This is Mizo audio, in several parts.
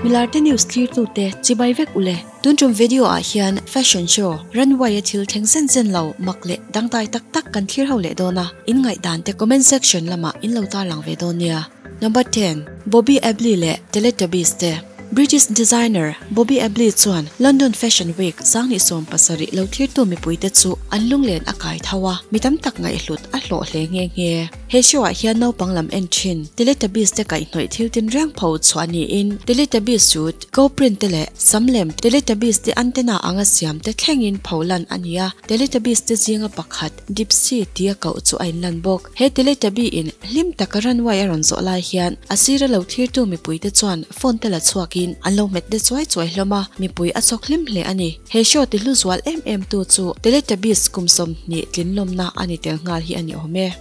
Milarte news thlirtute chibai vek ule. Tun tum video ah hian fashion show runway a thil thleng zen zen lo mak leh dangdai tak tak kan thlir ho leh dawn a, in ngaihdan te comment section lamah in lo tarlang ve dawn nia. Number ten, Bobby Abley leh Teletubbies te. British designer Bobby Abley chuan London Fashion Week 2017 lo thirtu mipuite chu an lunglen a kai tho a, mi tam tak ngaihhlut a hlawh hle nghe nghe. He show-ah hian naupang lam en thin Teletubbies te kaihhnawih thil tinreng pho chhuah niin Teletubbies suit, go print te leh sam lem Teletubbies te antenna anga siam te thlengin pho lan a ni a, Teletubbies te zinga pakhat Dipsy tia koh chu a inlan bawk. He Teletubby in hlim taka runway a rawn zawh lai hian a sira lo thirtu mipuite chuan phone te la chhuakin an lo hmet de chuai chuai hlawm a, mipui a chawk hlim hle a ni. He show ti hlu zual em em tu chu Teletubbies kum 20 tlinlawmna a ni tel nghal hi a ni awm e.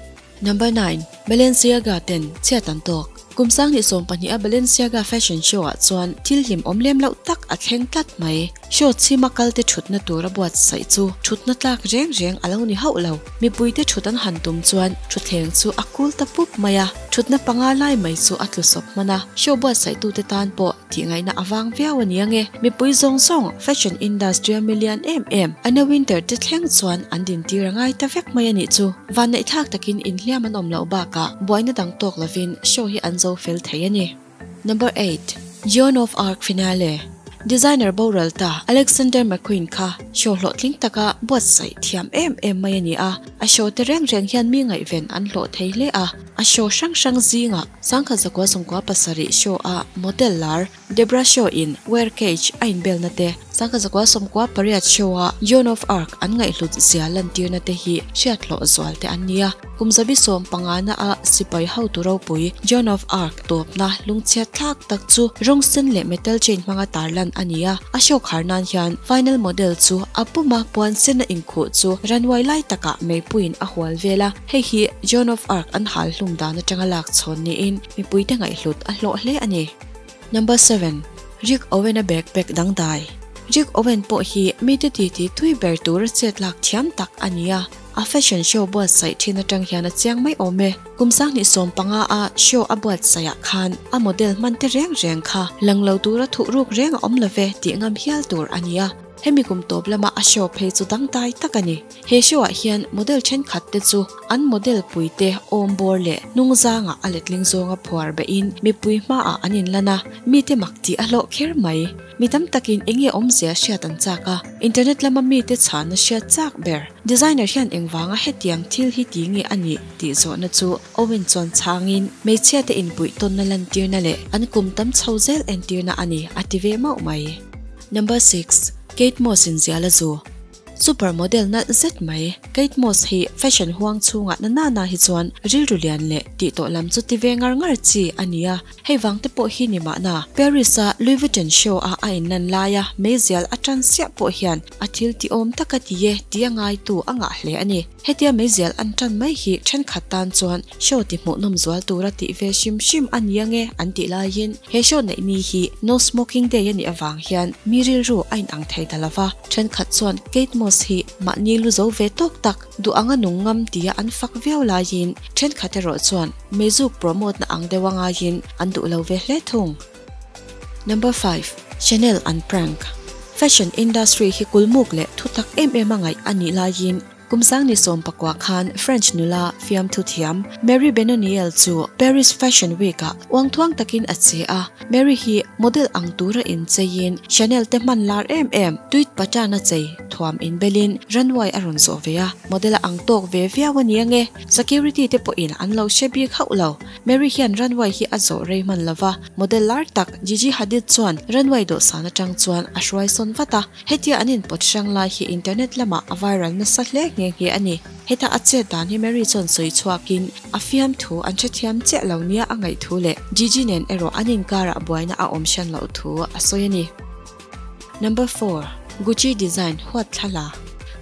Number 9, Balenciaga ten chhiat an tawk. Kum 2012 a Balenciaga fashion show ah chuan thil hlim awm lem loh tak a thleng tlat mai. Show chhima kalte thutna tura buatsaih chu thutna tlak reng reng a lo ni hauh lo. Mipuite thut an han tum chuan thutthleng chu a kul ta pup mai a, thutna panga lai mai chu a tlu sawp hman a. Show buatsaihtute tan pawh tih ngaihna a vang viau a ni ange. Mipui zawng zawng fashion industry a milian em em Anna Wintour te thleng chuan an dintir a ngai ta vek mai a nih chu. Vanneih thlak takin inhliam an awm loh bakah buaina dang tawk lovin show hi an zo fel thei a ni. Number 8, Joan of Arc finale. Designer boral ta Alexander McQueen kha show hlawhtling taka buatsaih thiam em em mai a ni a, a show te reng reng hian mi ngaihven an hlawh thei hle a, a show hrang hrang zinga 1997 show a model lar Debra Shaw in wear cage a inbelna te, 1998 show a Joan of Arc an ngaihhlut zia lantirna te hi hriat hlawh zual te an ni a. Kum 15 na a sipai hotu ropui Joan of Arc tawpna lungchhiat thlak tak chu rawng sen leh metal chain hmanga tarlan a ni a, a show khar nan hian final model chu a puma puan sen a inkhuh chu runway lai takah meipuiin a hual vel a, hei hi Joan of Arc an hal hlum dan atanga lak chhawn niin mipuite ngaihhlut a hlawh hle a ni. Number 7, Rick Owen a backpack dangdai. Rick Owen pawh hi mite titi tui ber tura chet lak thiam tak a ni a, a fashion show buatsaih thin atang hian a chiang mai awm e. Kum 2015 a show a buatsaihah khan a model hman te reng reng kha lang lo tura thuh ruk reng a awm love tih ngam hial tur a ni a, hemi kum tawp lama a show phei chu dangdai tak a ni. He show ah hian model thenkhat te chu an model puite awm bawr leh hnung zangah a letling zawnga phuar behin mipui hmaah an inlan a, mite mak tih a hlawh kher mai. Mi tam takin enge awmzia hriat an chak a, internet lama mite chhana hriat chak ber. Designer hian engvanga hetiang thil hi ti nge a nih tih zawhna chu Owen chuan chhangin hmeichhia te inpuih tawnna lantirna leh an kum tam chho zel entirna a ni a ti ve mauh mai. Number 6, Kate Moss in zial a zu. Super model nalh zet mai. Kate Moss hi fashion huang chhungah na na na hi chuan rilru lian leh tih tawh lam chu ti ve ngar ngar chi a ni a, hei vang te pawh hi ni mahna Paris a Louis Vuitton show a a inlan laia meizial a tan siah pawh hian a thil ti awm taka ti e ti a ngaitu a ngah hle a ni. Hetia meizial an tan mai hi thenkhat tan chuan show ti hmuhnawm zual tura tih ve hrim hrim a ni ange an tih laiin he show neih ni hi no smoking day a nih avang hian mi rilru a inang thei ta lova. Thenkhat chuan Kate Moss hi mahni lu zo ve tawk tak duh anga nung ngam tia an fak viau laiin thenkhat erawh chuan meizuk promote na ang deuh angaiin an duh lo ve hle thung. Number 5, Chanel an prank. Fashion industry hi kulmuk leh thutak em em a ngaih a nih laiin kum 2019 khan French nula fiamthu thiam Mary Benoniel chu Paris Fashion Week ah uangthuang takin a che a. Mary hi model ang tura incheiin Chanel te hman lar em em tweed patana chei thuam inbelin runway a rawn zawh ve a, model a ang tawk ve viau a ni ange. Security te pawhin an lo hre bik hauh lo. Mary hian runway hi a zawh rei hman lova, model lar tak Gigi Hadid chuan runway dawhsan atang chuan a hruai sawn vat a. Hetia an inpawt hrang lai hi internet lamah a viral nasa hle nghe nghe a ni. Heta a chet dan hi Mary chuan sawi chhuakin a fiam thu an hrethiam chiah lo nia a ngaih thu leh Gigi nen erawh an inkarah buaina a awm hran loh thu a sawi a ni. Number 4, Gucci design huat thlala.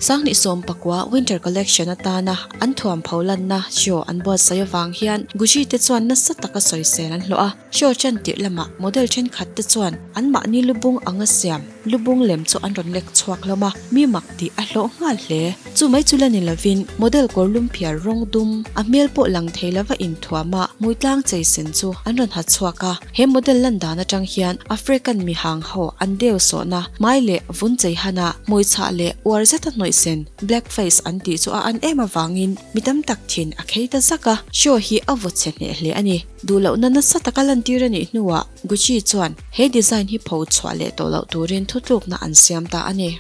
2019 Winter Collection atana an thuam pholanna show an buatsaih avang hian Gucci te chuan nasa taka sawisel an hlawh a. Show ṭan tirh lamah model ṭhenkhat te chuan anmahni lubung anga siam lubung lem chu an rawn lek chhuak hlawm a, mi mak tih a hlawh nghal hle. Chu mai chu la ni lovin model kawr lum phiar rawng dum a hmel pawh lang thei lova inthuama hmuitlang chei sen chu an rawn ha chhuak a. He model lan dan atang hian African mihang ho an deu sawhna hmai leh vun chei hana hmui chhah leh uar zeta hnawih sen black face an tih chu a an em avangin mi tam tak thin a khei ta zak a, show hi a vaw chhe hneh hle a ni. Duh lohna nasa taka lantir a nih hnuah Gucci chuan he design hi pho chhuah leh tawh loh turin thutlukna an siam ta a ni.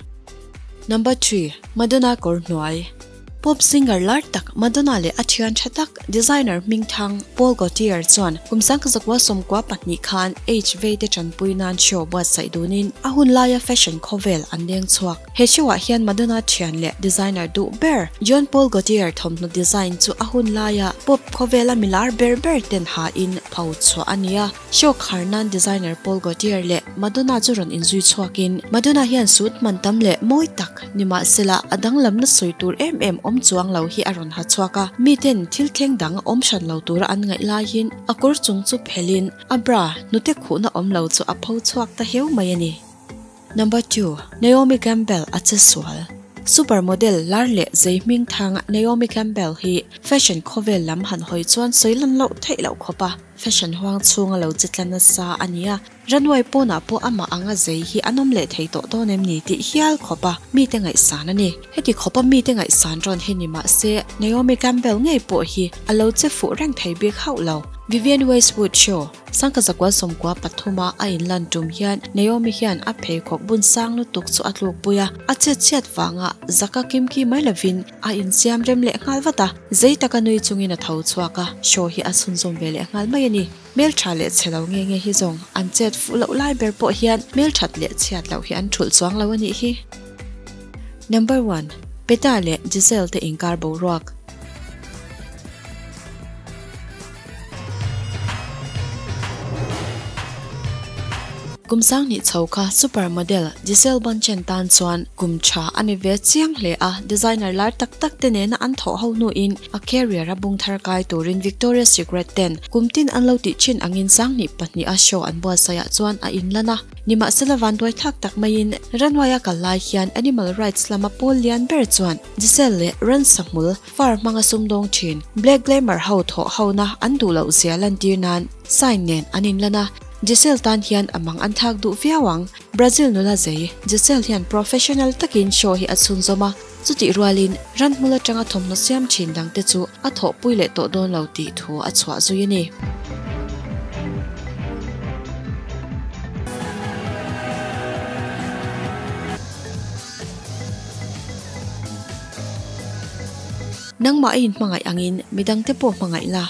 Number 3, Madonna kawr hnuai. Pop singer lar tak Madonna leh a thian tha tak designer hmingthang Paul Gaultier chuan kum 1992 khan H veite tanpui nan show buatsaih dunin a hun laia fashion khawvel an leng chhuak. He show ah hian Madonna thian leh designer duh ber Jean Paul Gaultier thawmhnaw design chu a hun laia pop khawvela milar ber ber ten ha in pho chhuah a ni a. Show khar nan designer Paul Gaultier leh Madonna chu rawn inzui chhuakin Madonna hian suit hman tam leh mawi tak nimahsela a danglamna sawi tur em em awm chuang lo hi a rawn ha chhuak a. Miten thil thleng dang awm hran lo tura an ngaih laiin a kawr chung chu phelhin a bra hnute khuhna awm lo chu a pho chhuak ta heu mai a ni. Number 2, Naomi Campbell a che sual. Supermodel lar leh zei hming thang Naomi Campbell hi fashion khawvel lam han hawi chuan sawi lan loh theih loh khawp a. Fashion huang chhunga lo che tla nasa a ni a, runway pawnah pawh amah anga zei hi an awm leh thei tawh dawn em ni tih hial khawp a mite ngaihsan a ni. Heti khawpa mite ngaihsan rawn hi ni mah se Naomi Campbell ngei pawh hi a lo che fuh reng thei bik hauh lo. Vivienne Westwood show 1993 a a inlan tum hian Naomi hian a pheikhawk bun sang lutuk chu a tlukpui a, a chetchhiat vanga zaka kimki mai lovin a insiam rem leh nghal vat a, zei taka nui chungin a tho chhuak a, show hi a chhunzawm ve leh nghal mai a ni. Hmeltha leh chhe lo nge nge hi zawng an chet fuh loh lai ber pawh hian hmelthat leh chhiat loh hi an thulh chuang lo a nih hi. Number 1, Peta leh Gisele te inkar boruak. Kum 2000 chho kha supermodel Gisele Bundchen tan chuan kum tha a ni ve chiang hle a, designer lar tak tak te nena an thawh ho hnuin a career a bung thar kai turin Victoria's Secret ten kum tin an lo tih thin angin 2002 a show an buatsaih ah chuan a inlan a. Nimahsela vanduai thlak tak maiin runway a kal lai hian animal rights lama pawl lian ber chuan Gisele leh ransa hmul far hmanga sumdawng thin Black Glamour ho thawh hona an duh loh zia lantir nan sign nen an inlan a, Gisele tan hian a mang an thlak duh viau ang. Brazil nula zei Gisele hian professional takin show hi a chhunzawm a, chutih rualin ran hmul atanga thawmhnaw siam thin dangte chu a thawhpui leh tawh dawn lo tih thu a chhuah zui a ni. Nangmah i inhmangaih angin midangte pawh hmangaih la,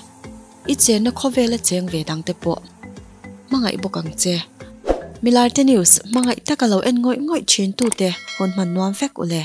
i chenna khawvela cheng ve dangte pawh hmangaih bawk ang che. Milarte News hmangaih taka lo en ngawih ngawih thin tute hun hman nuam vek ule.